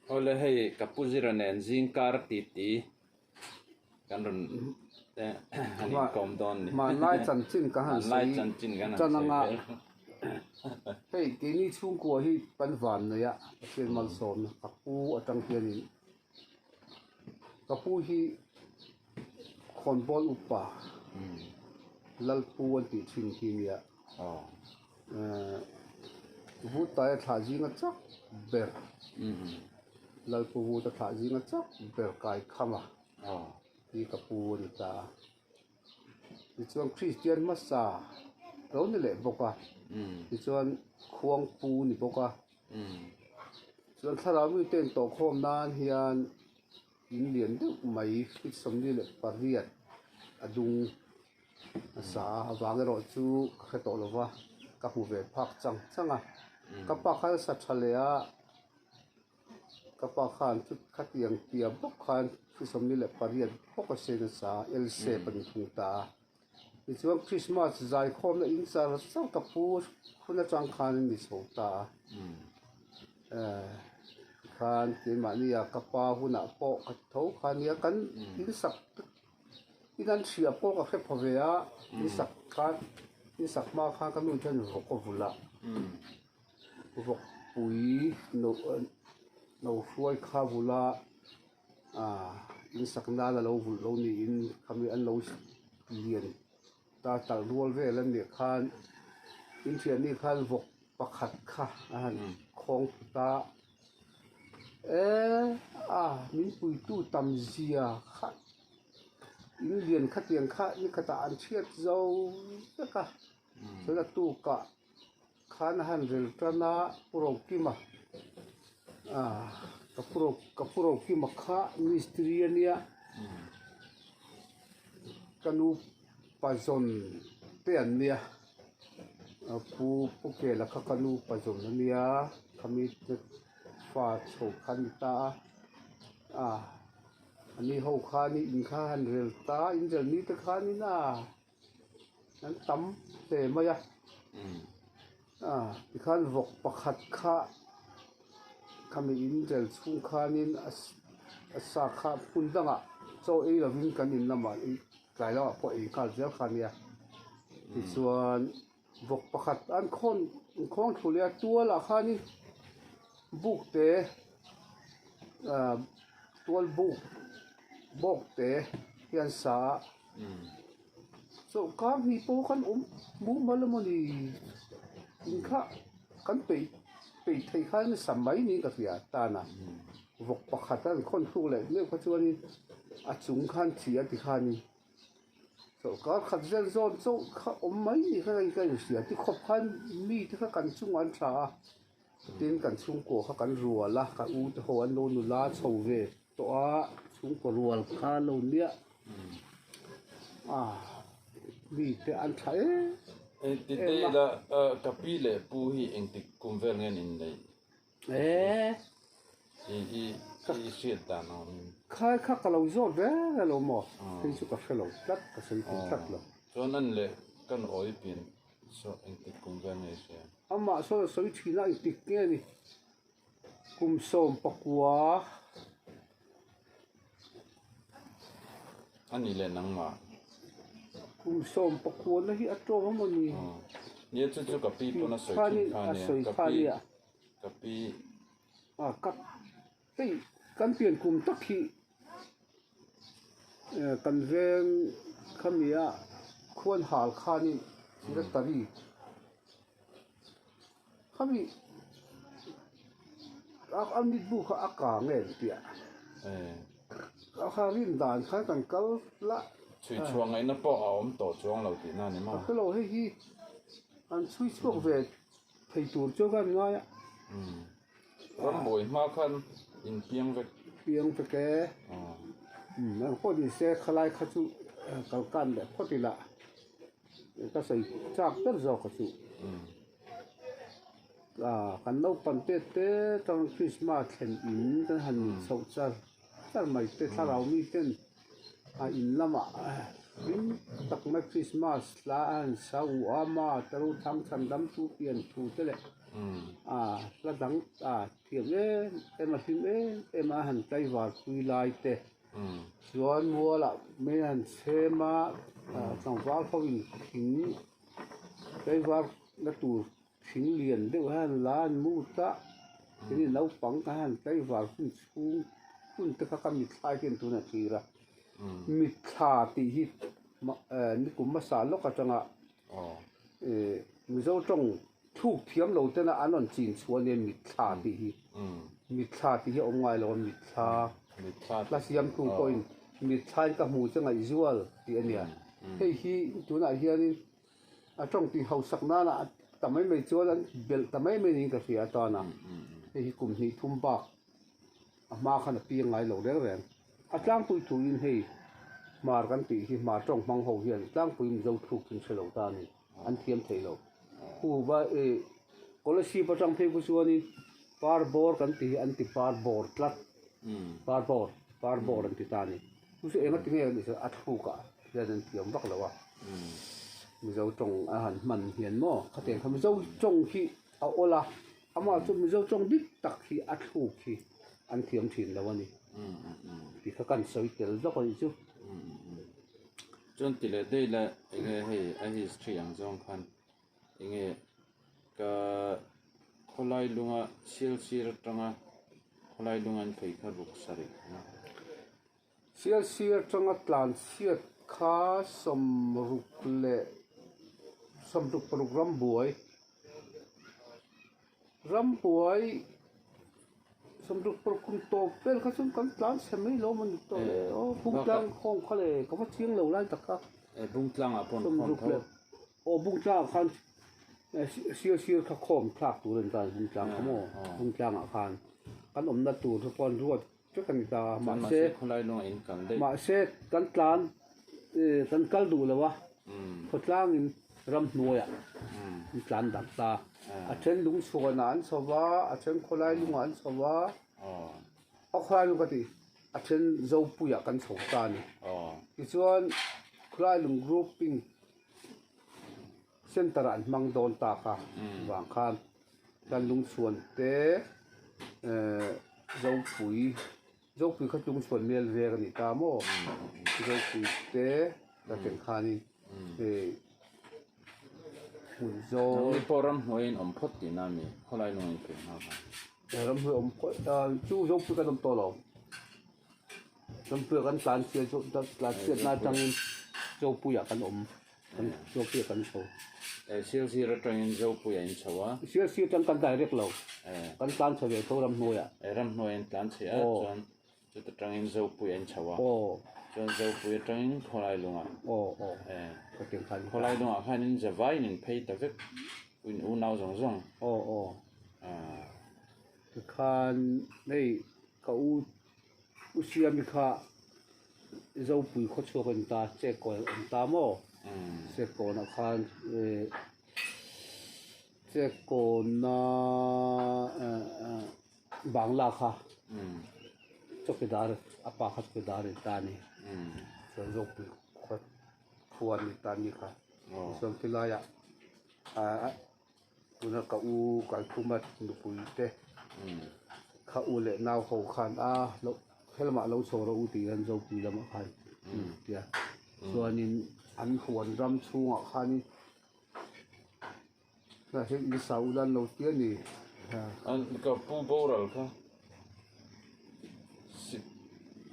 Awle hei ka pu zira nen zingkar titi kan rawn han inkawm dawn ni. Hmanlai chanchin ka han Hmanlai sawi chanchin kan han tan sawi anga vel. Hei keini chhungkua hi kan van nei a Pathian malsawmna ka pu atang hianin ka pu hi khawnbawl upa Lalpu an tih thin khi nia Vutaia thlah zinga chak ber Lalpu Vuta thlah zinga chak ber Kaikhama hi ka pu a ni ta a. Tichuan Kristian hmasa lo ni leh bawk a, tichuan Khuangpu ni bawk a. Chuan thlarau mite intawhkhawm nan hian in lian deuh mai feet 48 a dung a sa a, avang erawh chu ka hre tawh lo va, ka hmu ve phak chang chang a. Ka pa khan a sa tha leh a. Ka pa khan chu khatiang tia bawk khan thu 28 bawk a sei nasa a, L shape a ni thung ta a. Tichuan Christmas zaikhawmna in char char ka pu hun atang khan a ni chho ta a. Eh tikhan keimahnia ka pa hunah pawh ka tho kha nia kan in sak in an chhiah pawh ka hre pha ve a, in sak khan in sak hma khan ka nu hian vawk a vulh a. Vawkpui no no hruai kha vula ah in sak nan a lo vulh lo niin khami an lo lian ta talh rual vel a nih khan in thianni khan vawk pakhat kha a han khawng thut a eh a min puitu tam zia kha in lian khatiang kha nikhatah an chhiat zo vek a chuan a tukah. Khan a han rel tan a Pu Rokima ah ka Pu Ro ka Pu Rokima kha mistiri a nia ka nu pazawn te an nia Pu Pu Kela kha ka nu pazawn a nia khami te fa chho kha a ni ta a ah a ni ho khan in kha a han rel ta in rel ni te khanin a. An tam hle mai a ah tikhan vawk pakhat kha khami in rel chhung khanin a a sa kha hmun dangah chaw ei lovin kan in lamah tlai lamah pawh ei nghal zel kha a nia tichuan vawk pakhat an khawn an khawng thlu leh a tualah khanin buk te ah tual buk bawk te hi an sa a. Chawlhkar hnih pawh kan awm mumal emaw ni in kha kan peih peih theih khan sa mai niin ka hria tan a vawk pakhat a an khawn thluk leh meuh kha chuanin a chung khan thi a ti khanin chawlhkar khat vel zawn chauh kha awm mai ni kha ka inhria ti khawp khan mite kha kan chungah an tha a tin kan chhungkua kha kan rual a ka u te ho an lo nula chho ve. Tawh a chhungkaw rual kha lo nia a mi te an tha em em a. Ila ka pi leh pu hi engtik kum vel nge an inneih? E I i i hriat dan ang in. Khai kha ka lo zawt reng alo maw? Hei chu ka hre lo tlat ka sawi thei tlat lo. Chuan an leh kan awi pian saw engtik kum vel nge i hria? Amah sawn a sawi thin a engtik nge ni? Kum 19. A ni leh nangmah. Kum 19 na hi a tawng a maw ni? Nia chu chu ka pi pawn a sawi thin kha nia. Ka pi ka pi. A ka hei kan pian kum tak hi kan veng khami a khuan hal khanin Siratari. Khami a mitbu kha a kang em tih a kha rin dan khan kan kal la. Chhui chhuah ngaihna pawh a awm tawh chuang lo tihna a ni maw? Ka hre lo hei hi an chhui chhuak ve thei tur chu ka ngai a. Rambuai hma khan in piang vek. Piang vek e. Ang pawh ni se khalai kha chu kal kan leh phawt ila. Ka sawi chak ber zawk a chu. Kan naupang te te tang Christmas thlen in kan han chhoh char char mai te thlarau mi ten a in lamah hlim tak mai Christmas hla a han sa u a ma te ro thang chhan dam chu pian thu te leh. A hla dang a thiam em em a hlim em em a han tlaivar pui lai te chuan mualah mai a han chhem a tlangval ho in thing tlaivar na tur thing lian deuh hian la an mut a tin naupang kha han tlaivar hun chhung hun te kha ka mitthla hian tunah thlir a mitthla tih hi nikum hmasa lawk atanga Mizo tawng thluk thiam lo tena an rawn chin chhuah ania mitthla tih hi mitthla tih hi a awm ngai lo a mitthla hla siamtu pawhin mitthla in ka hmu che ngaihzual tih ania hei hi tunah hianin a tawng tih hausak nana ta mai mai chuan an belh ta mai mai niin ka hria atana hei hi kum hnih thum bak a hma khan a piang ngai lo reng reng. A tlangpui thuin hei hmar kan tih hi hmar tawng hmang ho hian tlangpui Mizo thluk chu an hre lo ta a ni, an thiam thei lo. Hu va e Kolasib atang phei khu chuanin par bawr kan tih hi an ti par bawr tlat, par bawr, par bawr an ti ta a ni. Chu chu enga tinge an tih chuan a thlukah hian an thiam vak lo a, Mizo tawng a han hman hian maw khatiang kha Mizo tawng hi a awl a, amah chu Mizo tawng dik tak hi a thluk hi an thiam thin lo a ni tih kha kan sawi tel zawk a nih chu. Chuan ti leh daih la enge hei a history ang zawng khan enge ka khawlai lunga sial sir atanga khawlai lunga an phei kha ruk sarih a. Sial sir atanga tlan chhiat kha sawmruk leh 66 rambuai rambuai 66 kum tawp vel kha chuan kan tlan chhe mai lo maw ni tawh le aw Bungtlang khawm kha le ka va chiang lo lai tak kha. Bungtlangah pawh an khawm tho. Aw Bungtlangah khan sial sir kha khawm thlak tur a ni ta Bungtlang kha maw Bungtlangah khan kan awmna tur te pawh an ruat Chu kan ta a, mahse mahse kan tlan kan kal duh lo a, khawtlangin ramhnuaiah an tlan darh ta. A then lungchhuanah an chho va, a then khawlai lungah an chho va, a khawlai lung ka ti, a then Zopuiah kan chho ta a ni. Tichuan khawlai lung grouping center ah an hmang dawn ta kha vang khan kan lungchhuan te ehh zopui zopui kha lungchhuan mel vek a ni ta maw zopui te ka ken khanin hei hmun zawl nangni pawh ramhnuai in awm phawt tihna a mi khawlai lung in phei hma khan ramhnuai awm phawt chu zopui kan awm tawh lo. Rampuia kan tlan chhiat chu tlan chhiatna atangin Zopuia kan awm kan Zopuia kan chho. Eh Sialsir atangin Zopuia in chho a. Sialsir atang kan direct lo. Eh. Kan tlan chhe ve tho ramhnuaiah. Eh ramhnuai in tlan chhe a chuan chuta tangin Zopuia in chho a. Aw. Chuan Zopuia atangin Khawlailungah. Aw aw. Eh. Khawtiang khan. Khawlailungah khan in zavaiin in phei ta vek in unau zawng zawng. Aw aw. Ah. Tikhan hei ka u U Siami kha Zopui khawchhuak a ni ta, Chekkawn a awm ta maw? Chekkawnah khan Chekkawna Bangla kha chawkidar a pa kha chawkidar a ni ta a ni. Chuan Zopui khua a ni ta a ni kha. Chuan tilaiah Tuna ka u Kalphuma nupui te kha u leh nau ho khan a lo helamah lo chho rawh u tih hian Zopui lamah khan tia chuanin an huan ram chhungah khanin tunah hian in sa ula an lo ti a ni. An ka pu boral kha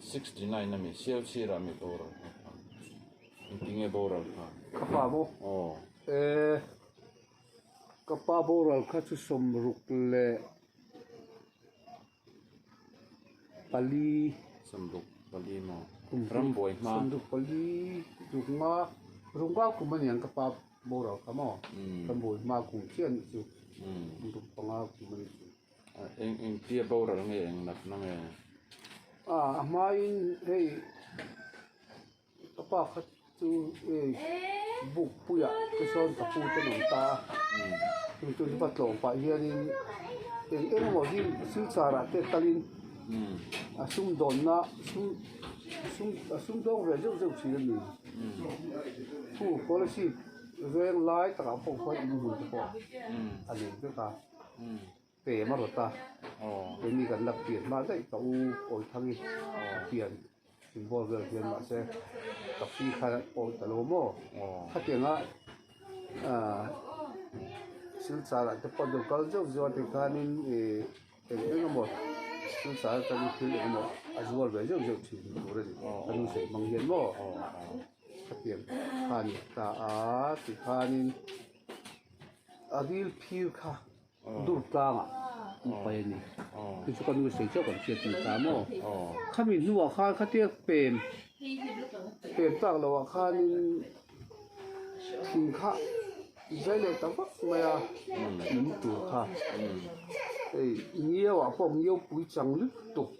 69 a mi Sialchhira mi boral kha engtinge boral kha? Ka pa maw? Aw. Eee. Ka pa boral kha chu 64 64 maw? Rambuai hma. 64 ruknga ruknga kum a niang ka pa boral kha maw? Rambuai hma kum chiah a nih chu. 65 kum a nih chu. Eng engtia boral nge eng natna nge? A hmain hei. Ka pa kha chu hei buk puiah te sawn ka pu te an awm ta a, chung chu va tlawm pah hianin eng eng emaw hi silchar ah te kalin a sumdawnna sum sum a sumdawng ve zeuh zeuh thin a ni. Thu policy veng lai takah pawh khuan inhmun te pawh a nei vek a. Pem a rawt a, keini kan la pian hma daih ka u Awithangi a pian inbawr vel hian mahse ka pi kha awi ta lo maw? Khatianga Silchar ah te pawh lo kal zeuh zeuh a ti khanin ih eng eng emaw Silchar atangin thil eng emaw a zuar ve zeuh zeuh thin tur a ni ka nu sawi hmang hian maw? Khatiang kha a ni ta a tikhanin a ril phir kha. Dur tlangah an pai a ni. Chu chu ka nu sawi chauh kan hriat ni ta maw? Khami hnuah khan khatia pem pem tak loh ah khanin thing kha zai leh ta vak mai a in tur kha hei ngiau ah pawh ngiau pui chang lutuk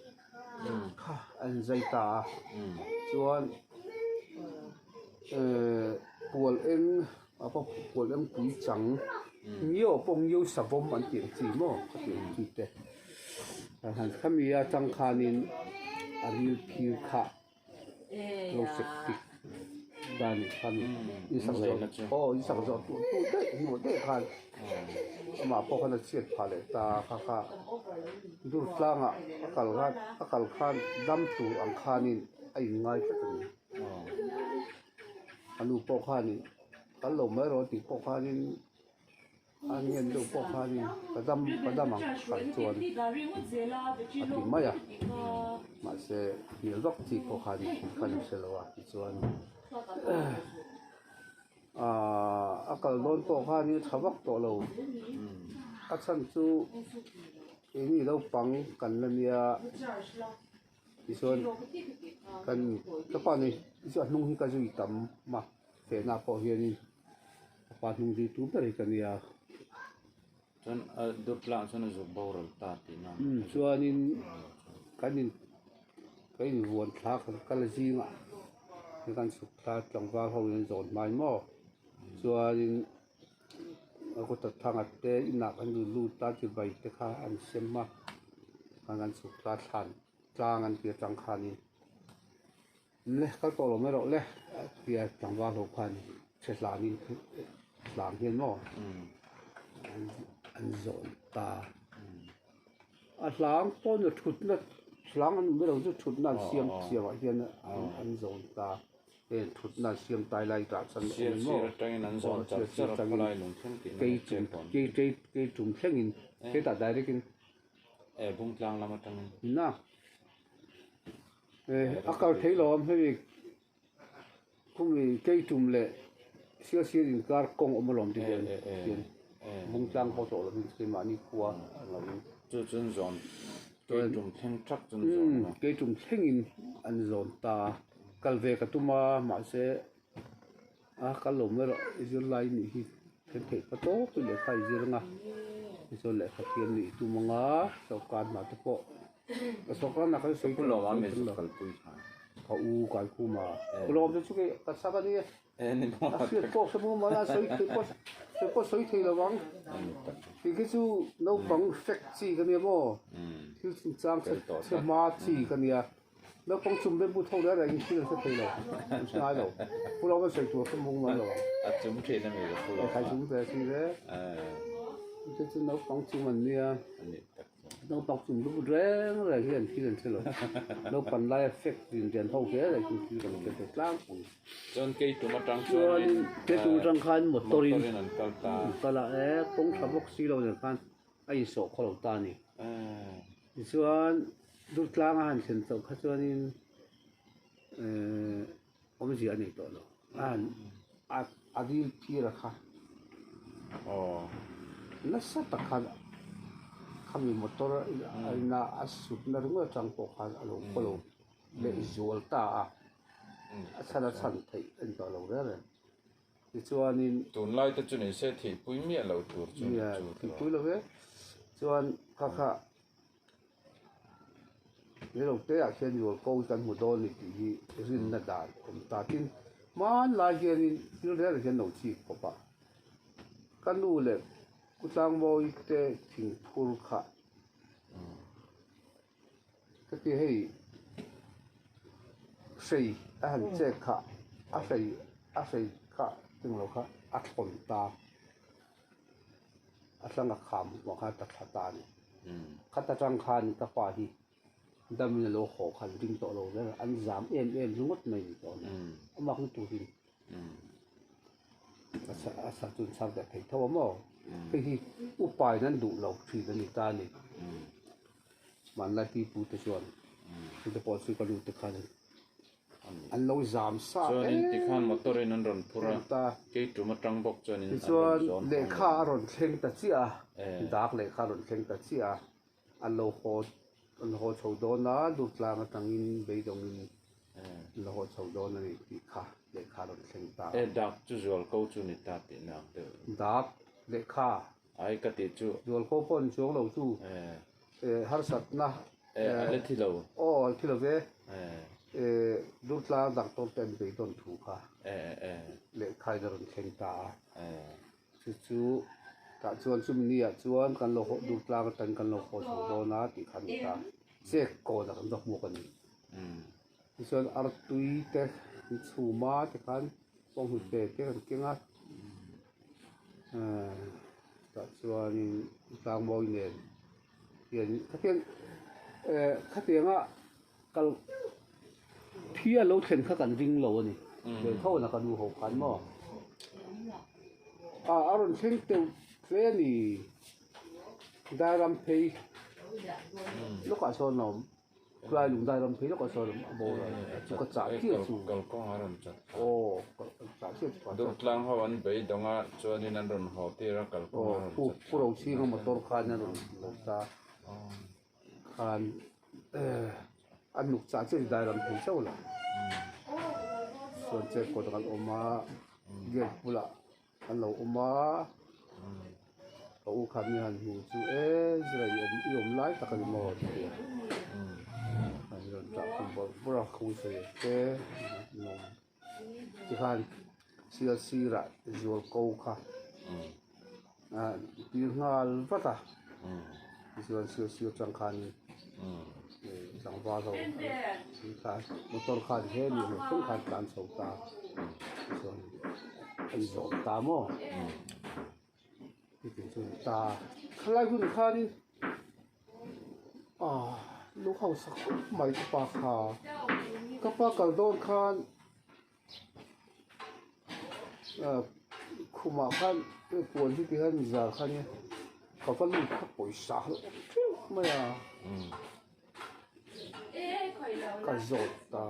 kha an zai ta a chuan ehh pual eng a pawh pual eng pui chang ngiau pawh ngiau savawm an tih ang chi maw ka tih ang chi te han khami atang khanin a ril phir kha lo sek tik ta ni khami in sak zawh aw in sak zawh tuh tuh daih hnuh daih khan amah pawh khan a chhiat phah leh ta kha kha dur tlangah a kal khan a kal khan dam tur ang khanin a inngai tlat a ni. A nu pawh khanin kal lo mai rawh tih pawh khanin a ngen deuh pawh khanin ka dam ka dam ang kal chuan a ti mai a mahse hmel vak chi pawh khanin ka ni hre lo a tichuan ahh a kal dawn pawh khanin a tha vak tawh lo a chhan chu keini naupang kan la nia. Tichuan kan ka pa nei chu a hnung hi ka zui tam a fehna pawh hianin ka pa hnung zui tu ber hi ka nia. Chuan a dur tlang chuan a zuk boral ta tihna. Umm chuanin kan in ka invuan thla kan kal zingah kan chhuk thla tlangval ho in an zawn hmai maw chuanin a kut a thang a te inah kan lut lut a chibai te kha an sem a khan an chhuk ta thlan tlang an tih atang khanin le kal tawh lo mai rawh le tia tlangval ho khan chhe hlanin hlang hian maw an zawn ta a hlang pawn a thutna hlang an awm ber chu thutna an siam siam ah hian an zawn ta. Heng thutna an siam tai lai tah chuan Sial awm maw? sir atangin an zawn Aw, char sial sir char a atangin khawlai lung thleng tihna kei an tum che tawn. kei kei kei tum thlengin hetah direct in Eh Bungtlang lam atangin. Na eh a kal thei lo awm hemi khumi kei tum leh sial sir inkar kawng awm alawm ti hian hian Bungtlang pawh tawh lovin keimahni khua ang lovin. Chu chuan zawn kei tum thleng thak chuan zawn a. Kei tum thlengin an zawn ta a. Kal ve ka tum a mahse a kal lo mai rawh i zir lai nih hi then theih pa tawp i lehkha i zir anga tichuan lehkha thiam nih i tum anga sawrkar hna te pawh ka sawrkar hna kha chu sawi Pu Lawma me zuk kalpui kha. Ka u Kaikhuma Pu Lawma chu kei ka chak a nia. A hriat pawh hre bawk mahla sawi thei pawh sawi pawh sawi thei lo ang. Tih khi chu naupang fek chi ka nia maw? Thil chungchang chhe hma chi ka nia. Naupang chum bembu tho reng rengin thil an hre thei lo, an hre ngai lo. Pu Lawma sawi tur hre bawk mai lo ang. A chum thin a mi ka Pu Lawma. Khai chum ve thin ve. Chu chu naupang chum an nia. Naupang chum lu reng reng hian thil an hre lo. Naupan laia fek din rian ho hle reng hi thil kan hre thei tlangpui. Chuan kei tum atang chuanin kei tum atang khan motor in motor in an kal ta. An kal a e kawng tha bawk si lo nen khan a insawh khaw lo ta a ni. Tichuan Durtlang a han thlen chauh kha chuanin ehh awmzia a nei tawh lo. A han a a dil phir a kha nasa tak khan khami motor a ina a sutna ringawt atang pawh khan a lo follow leh zual ta a, a chhan a chhan theih a ni tawh lo reng reng. Tichuanin. Tunlai te chu ni se thihpui miah lo tur chu ni chu. Thihpui lo ve. Chuan kha kha Rilru te ah khian Yual ko hi kan hmu dawn ni tih hi rinna dan awm ta. Tin, hmanlai hianin thil reng reng hian lo chik khawp a. Ka nu leh Pu Tlangmawi te thingphur kha Heti hei hrei a han chek kha a hrei a hrei kha englo kha a thlawn ta. A hlanga kham hmuh khan ka thla ta a ni. Khat atang khan ka pa hi damin a lo haw khan ding tawh lo ber an zam em em ringawt mai ni tawh a ni. A mak lutuk hi a sa chu an chhar leh thei tho a maw? Hei hi upain an duh lo thin a ni ta a ni. Hmanlai pipu te chuan chute pawh chu ka nu te khan an lo zam sa em Chuanin tikhan motor in an rawn phur a, kei tum atang bawk chuanin an rawn Tichuan zawn phang lehkha a rawn thleng ta chiah a, dak lehkha a rawn thleng ta chiah a, an lo haw an haw chho dawn a, Durtlang atangin beidawngin an lo haw chho dawn a ni tih kha lehkha a rawn thleng ta a. E dak chu zual ko chu ni ta tihna ang deuh. Dak lehkha. Ai ka tih chu. Zual ko pawh an chuang lo chu. Harsatna. A la thi lo. Aw a la thi lo ve. Durtlang doctor te an beidawn thu kha lehkha in a rawn thleng ta a. Chu chu tah chuan chumi ni ah chuan kan lo haw Durtlang atangin kan lo haw chho dawn a tih kha a ni ta. Chek kawnah kan va hmuak a ni. Tichuan artui te an chhum a tikhan bawnghnute te kan keng a tah chuanin tlangmawi nen hian khatiang eh khatianga kal thi a lo thlen kha kan ring lo a ni ve tho na ka nu ho khan maw ah a rawn thleng teuh hle a ni dairam phei lawkah sawn a awm. Khulai lung dai ram phei lawk a sawi a bawr a chu ka chah chiah chu. Kalkawng a rawn chat kha. Aw chah chiah chu. Durtlang ho an beidawng a chuanin an rawn haw tir a kalkawng a rawn chat kha. Pu Rochhinga motor khan a rawn lo ta khan a nuk chah chiah chu dai ram phei chauh la. Chuan checkpoint ah kan awm a gate bulah An lo awm a, ka u khan mi han hmu chu e zira i awm i awm lai tak a ni maw ti a, an rawn ṭah khum bawrh bawrh a khung sawi te an awm tikhan sial sirah zual ko kha ah tir nghal vat a tichuan sial sir atang khanin tlangval ho motor khan he ni ang thleng khan tlan chho ta chuan an zawm ta maw hetiang chu a ni ta khalai hun khanin ah lu hausa khawp mai ka pa kha ka pa kal dawn khan Khumah khan puan hi ti hian zar kha nia ka va lut kha pawisa a lo awm teuh mai a ka zawt ta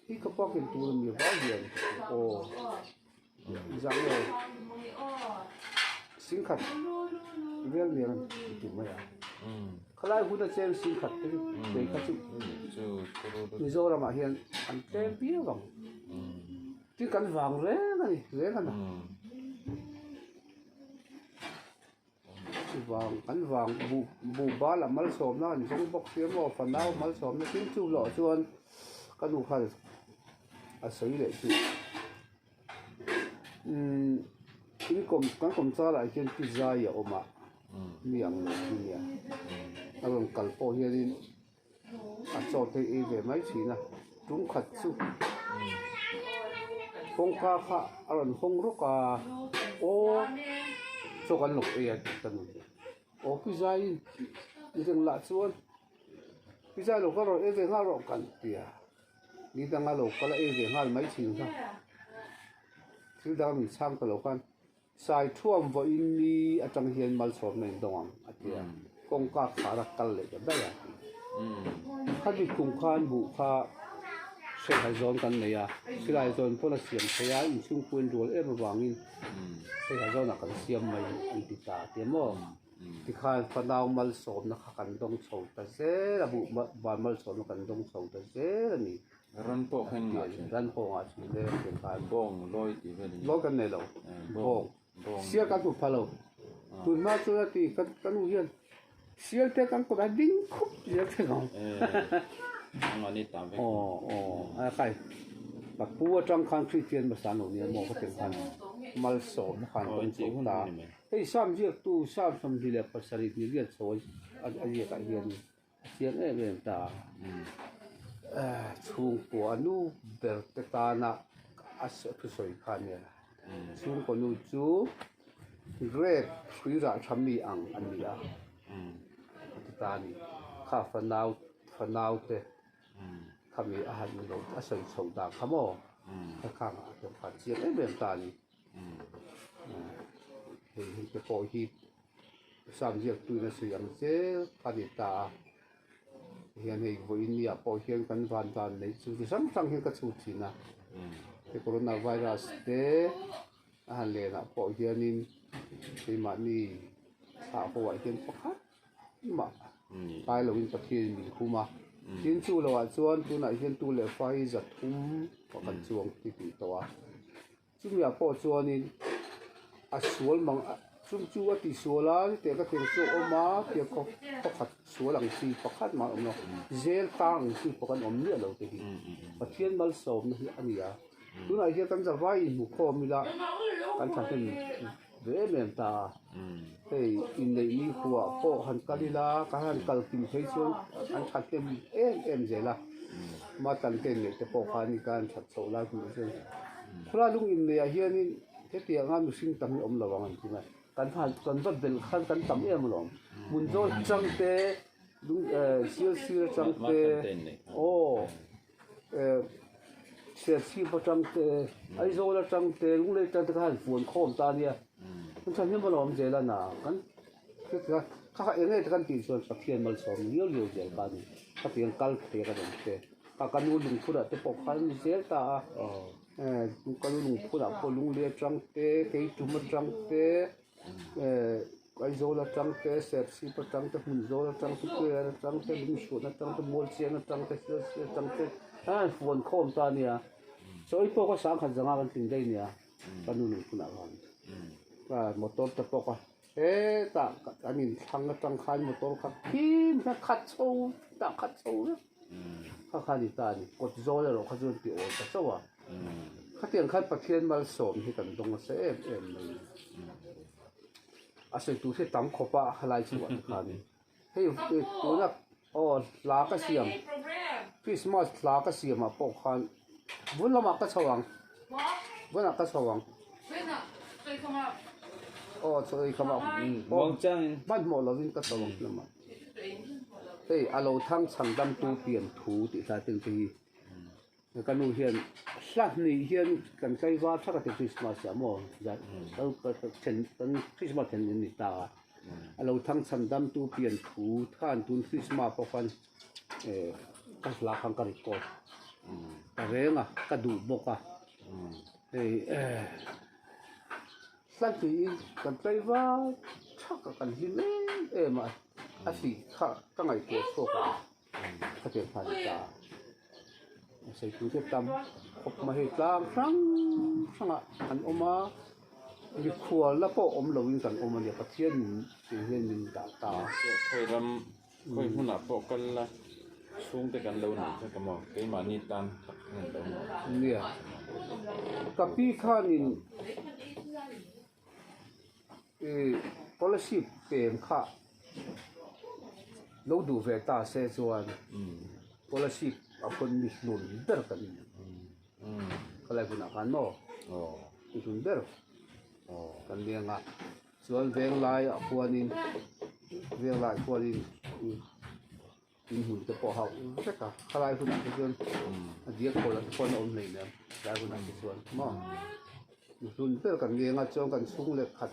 hi ka pa ken tur a ni vau hian aw zang nge singkhat vel nen an ti mai a khalai huna cheng singkhat te kei kha chu Mizoramah hian an tlem viau ang. Tin kan vang reng a ni, reng a ni. Vang kan vang buh buh bal a malsawmna an zawng bawk sia maw fanau malsawmna tin chu loh chuan ka nu khan a sawi leh chu umm in kawm kan kawm char ah hian pi zai a awm a mi ang lo chu nia a rawn kal pawh hianin. A chaw te ei ve mai thin a tum khat chu kawngka kha a rawn hawng rawk a aw chaw kan lo ei a tih ka nu aw pi zaiin mi reng lah chuan pi zai lo kal rawh ei ve nghal rawh kan ti a ni danga lo kal a ei ve nghal mai thin kha thil dang min chhang ta lo khan. Sai thuam vawiin ni atang hian malsawmna in dawng ang a ti a, kawngka khar a kal leh ta daih a. Khami kum khan buh kha silai zawn kan nei a, silai zawn pawn a siam thei a, inchhungpui an rual em avangin silai zawnah kan siam mai an ti ta a ti a maw? Tikhan fanau malsawmna kha kan dawng chho ta zel a, buh van malsawmna kan dawng chho ta zel a ni. Ran pawh kha in ngah thin. Ran pawh ngah thin le tih khan. Bawng lawi tih vel in. Lawi kan nei lo. Bawng. Sial kan hmu pha lo. Tun hma chuan a ti kan ka nu hian sial te kan kawt a ding khup zel thin ang. Ang ani ta vek. Aw aw a khai. Ka pu atang khan Kristian hmasa an lo nia maw ka ti khan malsawmna khan kan chho ta. Hei Sam ziaktu Sam 27 ni riat chho a ziak ah hian A chiang em em ta a, chhungkua nu ber te tana a thusawi kha a nia. Chhungkaw nu chu Grape hrui rah tha mi ang a ni a, a ti ta a ni. Kha fanau fanau te khami a han lo a sawi chhoh dan kha maw kha khang ah hian khan chiang em em ta a ni. Hei hi te pawh hi sam ziak tuin a sawi ang zel kha a ni ta a. Hian hei vawiin ni ah pawh hian kan van dan neih chu chi hrang hrang hian ka chhut thin a. Hei corona virus te a han lenah pawh hianin keimahni thlah ho ah hian pakhat mah kai loin Pathianin min khum a. Tin chu loah chuan tunah hian tu leh fa hi 300 pakhat chuang ti tih tawh a. Chumiah pawh chuanin a sual mang chung chu a ti sual a ni teh ka tih ang chu a awm a tiang khaw pakhat sual ang chi pakhat mah a awm lo zel tang ang chi pawh kan awm miah lo te hi Pathian malsawmna hi a ni a tunah hian kan zavai inhmu khawm ila kan thahnem ve em em ta a hei inneih ni khuah pawh han kal ila kan han kal kim phei chuan an thahnem em em zel a matan te inneih te pawh khan kan that chhoh lai hmuh chuan khawlai lung inneih ah hianin hetianga mihring tam hi awm lo ang an ti mai kan han kan va belh khan kan tam em alawm hmun zawl chang te lung eh sial sir atang te aw. Serchhip atang te, Aizawl atang te, Lunglei atang te kha han fuan khawm ta ania. Kan thahnem a lawm zel a na. Kan kha kha eng nge kan tih chuan Pathian malsawm liau liau zel kha a ni. Khatiang kal thei a kan awm te. Kha ka nu lungphunah te pawh khan a ni zel ta a. Ka nu lungphunah pawh Lunglei atang te, Keitum atang te. Aizawl atang te, Serchhip atang te, Hmunzawl atang te, Tuiar atang te, Lungchhuan atang te, Mualchiang atang te, Sialsir atang te an fuan khawm ta a nia. Chaw ei pawh kha 10,000 zanga kan tling daih a nia ka nu lungphunah khan. Ka motor te pawh kha hetah kan inthlang atang khan motor kha khim kha khat chho tah khat chho vek kha kha a ni ta a ni. Kawt zawl erawh kha chuan ti awl ta chauh a. Khatiang khan Pathian malsawm hi kan dawng nasa em em mai. A sawi tur hi tam khawp a helai chhuah te khan hei tuna aw hla ka siam Christmas hla ka siam ah pawh khan vun lamah ka chho ang vunah ka chho ang aw chaw ei khamah hmanhmawh lovin ka chho ang lamah hei a lo thang chhan damtu pian thu tih hlai te hi. Ka nu hian hla hnih hian kan tlaivar thak a ti Christmas ah maw then kan Christmas then in ni ta a, a lo thang chhan dam tu pian thu khan tun Christmas pawh khan eh ka hla khan ka record ta reng a ka duh bawk a hei eh hla hnih kan tlaivar thak a kan hlim em em a a tih kha ka ngaihtuah chhuak a. Khatiang khan a ta a sawi tur te tam khawp mai hei tlang hrang hrangah an awm a mikhual la pawh awm loin kan awm a nia Pathian min tih hian min dah ta a. Khawi ram khawi hmunah pawh kal la chhungte kan lo nei vek a maw keimahni tan tak hian an lo nuam. Nia ka pi khanin Ih scholarship pem kha lo duh ve ta se chuan scholarship a pawn mi hlun ber kan ni khalai hunah khan maw mi hlun ber kan ni ang a chuan venglaiah khuanin venglaiah khuanin. In hmun te pawh a hauh vek a, khalai hunah te chuan a diak kawlh ah te pawh an awm hleinem em, tlai hunah te chuan maw mihlun ber kan ngeng a chuan kan chhung leh khat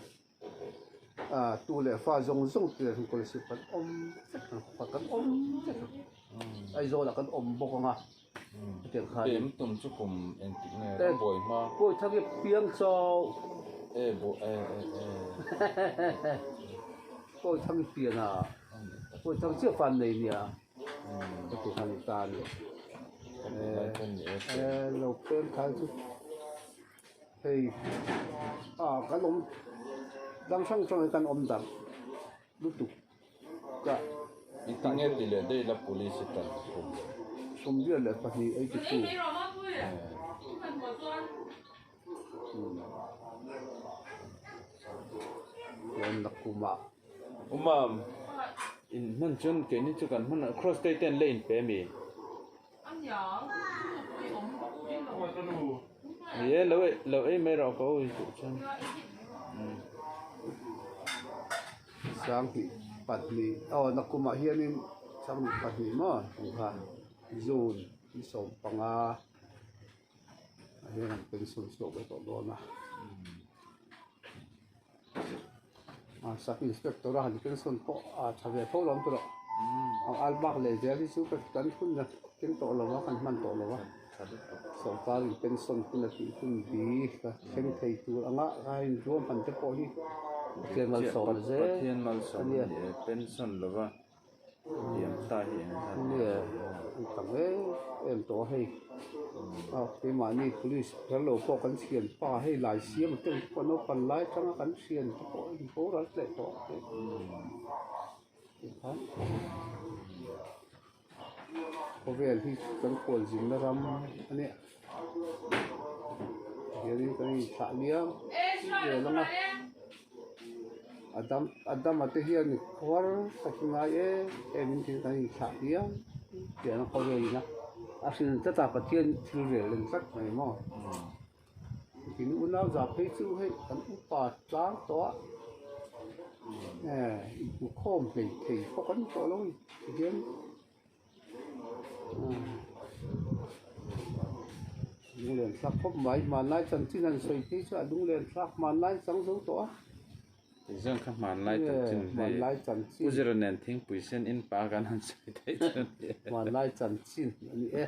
ah tu leh fa zawng zawng te hian scholarship kan awm vek ang khaw kan awm vek ang Aizawl ah kan awm bawk ang a hetiang khan Pem tum chu kum engtik nge ram buai hma Pawi thak i piang chau e bu e e e Pawi thak i pian a. Pawi thang chiah fan nei nia ka ti han ta a ni eh lo peng khai chu hei ah kan awm dang hrang hrang hi kan awm darh lutuk ka Engtin nge ti leh daih la police hi tan kum 22 82 chuan nakumah. Umam, in hman chuan keini chu kan hman cross te ten le in pe mi? Ni e, lo ei lo ei mai rawh ka awi duh chuan. 20 aw nakumah hianin 22 maw tum kha June ni 15 ah hian an pension chhuak ve tawh dawn a ah sub inspector a han pension pawh a tha ve tho lo ang tawh ang albak leh zel hi chu kan hun a keng tawh lo a kan hman tawh lo a. Sorkar in pension hun a tih hun bi ka thleng thei tur anga ka inruam han te pawh hi Pathian malsawm zel Pathian malsawm a ni e pension lova liam ta hi eng zat nge an tam em em tawh a hei a keimahni police kher lo pawh kan thian pa hei lai siam te pawh naupang lai atanga kan thian te pawh in boral leh tawh a. Khawvel hi kan kual zinna ram a nia hianin kan inthlah liam vel ang a a dam a dama te hian khuar tak hi ngai em em in thil kan inthlah liam tiang a khawvel in a a hrilh tlat a Pathian thil rel en tlat mai maw tin unau zah phei chu hei kan upa tlang tawh a eh inhmukhawm hleithei pawh kan ni tawh lo a ni tihian lunglen thlak khawp mai hmanlai chanchin han sawi phei chu a lunglen thlak hmanlai chang zo tawh a. Tihzawng kha hmanlai chanchin hei hmanlai chanchin Pu Zira nen thingpui sen in pa kan han sawi theih chu a ni e. Hmanlai chanchin a ni e.